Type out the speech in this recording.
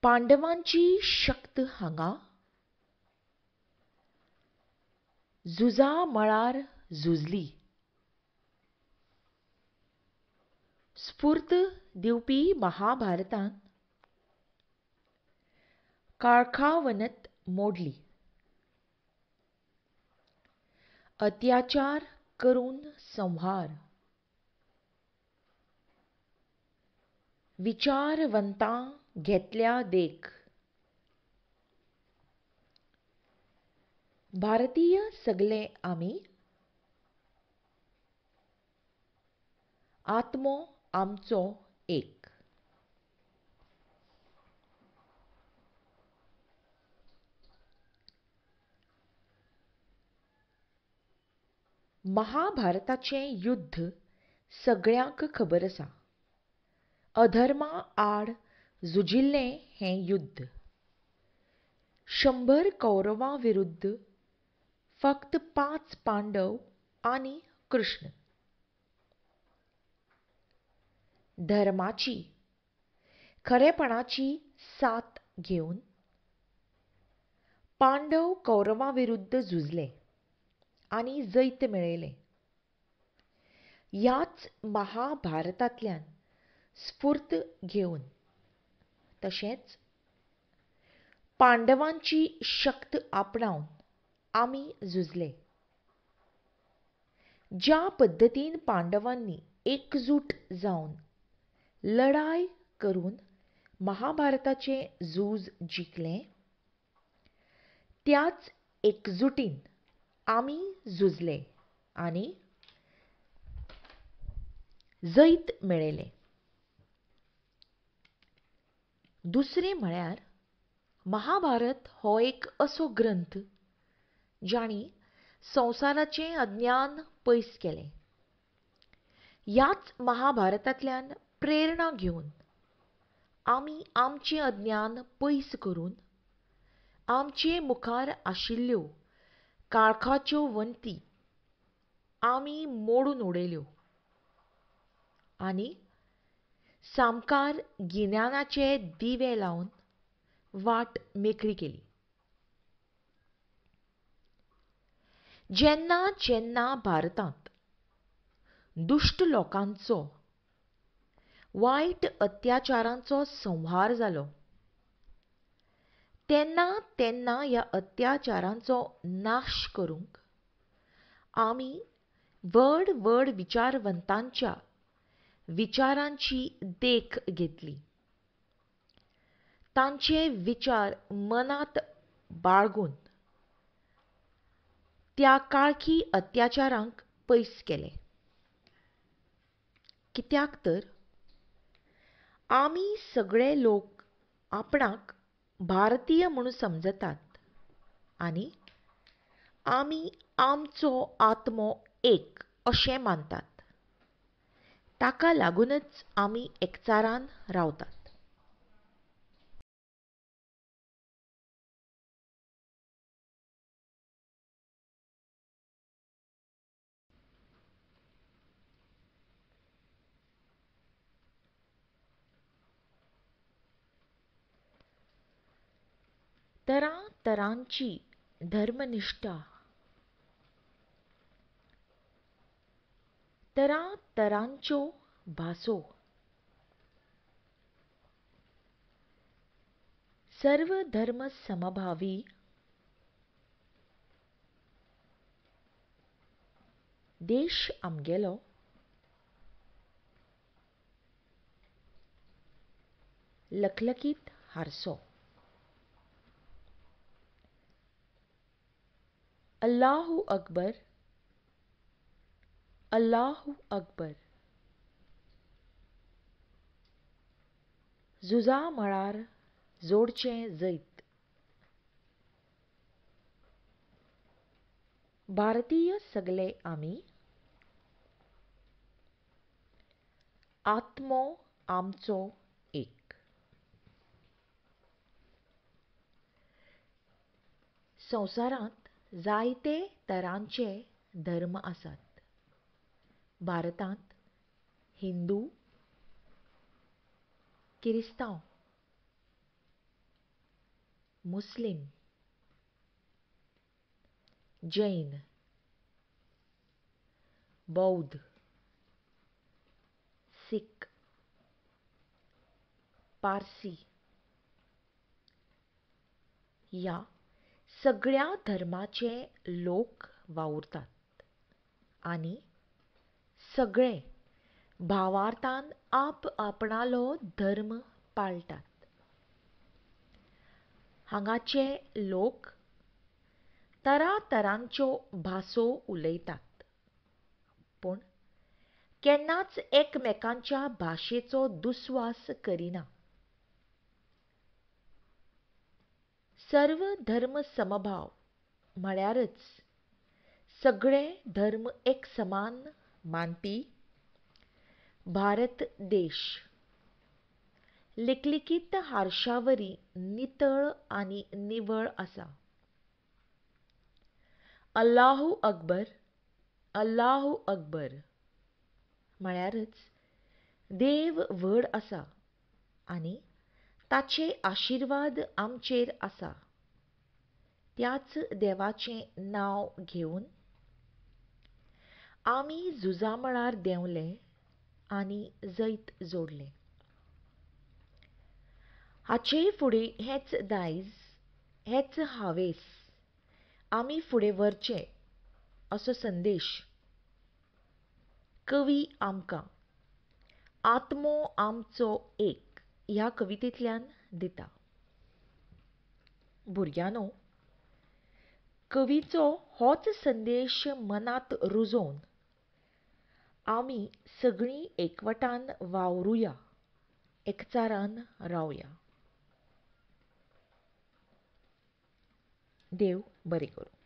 पांडवांची शक्त हांगा झुजा मळार झुजली. स्फूर्त दिवपी महाभारतान काळखावनत मोडली. अत्याचार करून संहार. विचारवंतां घेतल्या देख. भारतीय सगळे आमी, आत्मो आमचो एक. महाभारताचें युद्ध सगळ्यांक खबर आसा. अधर्मा आड झुजिल्लें हें युद्ध. 100 कौरवां विरुद्ध फक्त 5 पांडव आनी कृष्ण. धर्माची खरेपणाची साथ घेवन पांडव कौरवां विरुद्ध झुजले आनी जैत मेळयलें. ह्याच महाभारतांतल्यान स्फूर्त घेवन तशेंच पांडवांची शक्त आपणावन आमी झुजले. ज्या पद्दतीन पांडवांनी एकजूट जावन लढाय करून महाभारताचें झूज जिखलें त्याच एकजुटीन आमी झुजले आनी जैत मेळयलें. दुसरें म्हळ्यार महाभारत हो एक असो ग्रंथ जाणी संवसाराचें अज्ञान पयस केलें. ह्याच महाभारतांतल्यान प्रेरणा घेवन आमी आमचें अज्ञान पयस करून आमचे मुखार आशिल्ल्यो काळखाच्यो वण्टी आमी मोडून उडयल्यो आनी सामकार गिन्यानाचे दिवे लावन वाट मेकळी केली. जेन्ना जेन्ना भारतांत दुश्ट लोकांचो वायट अत्याचारांचो संहार जालो तेन्ना तेन्ना ह्या अत्याचारांचो नाश करूंक आमी व्हड व्हड विचारवंतांच्या विचारांची देख घेतली. तांचे विचार मनांत बाळगून त्या काळखी अत्याचारांक पयस केले. कित्याक तर आमी सगळे लोक आपणाक भारतीय म्हणून समजतात आनी आमी आमचो आत्मो एक अशें मानतात. ताका लागूनच आमी एकचारान रावतात. तरांतरांची धर्मनिश्ठा, तरांतरांच्यो भासो, सर्वधर्म समभावी देश आमगेलो लखलखीत हारसो. अल्लाहू अकबर, अल्लाहू अकबर. झुजा मळार जोडचें जैत. भारतीय सगळे आमी, आत्मो आमचो एक. संवसारांत जायते तरांचे धर्म आसात. भारतांत हिंदू, किरिस्तांव, मुस्लीम, जैन, बौद्ध, सिख, पारसी ह्या सगळ्या धर्माचे लोक वावुरतात आनी सगळे भावार्थान आप आपणालो धर्म पाळटात. हांगाचे लोक तरातरांच्यो भासो उलयतात, पूण केन्नाच एकमेकांच्या भाशेचो दुस्वास करिना. सर्व धर्म समभाव म्हळ्यारच सगळे धर्म एक समान मानपी भारत देश लिकलिकीत हारशावरी नितळ आनी निवळ आसा. अल्लाहू अकबर, अल्लाहू अकबर म्हळ्यारच देव व्हड आसा आनी ताचे आशिर्वाद आमचेर आसा. त्याच देवाचें नांव घेवन आमी झुजा मळार देंवले आनी जैत जोडलें. हाचेय फुडें हेंच दायज, हेच हावेस आमी फुडें व्हरचे असो संदेश कवी आमकां आत्मो आमचो एक ह्या कवितेंतल्यान दिता. भुरग्यांनो, कवीचो होच संदेश मनांत रुजोवन आमी सगळीं एकवटान वावरुया, एकचारान रावया. देव बरें करूं.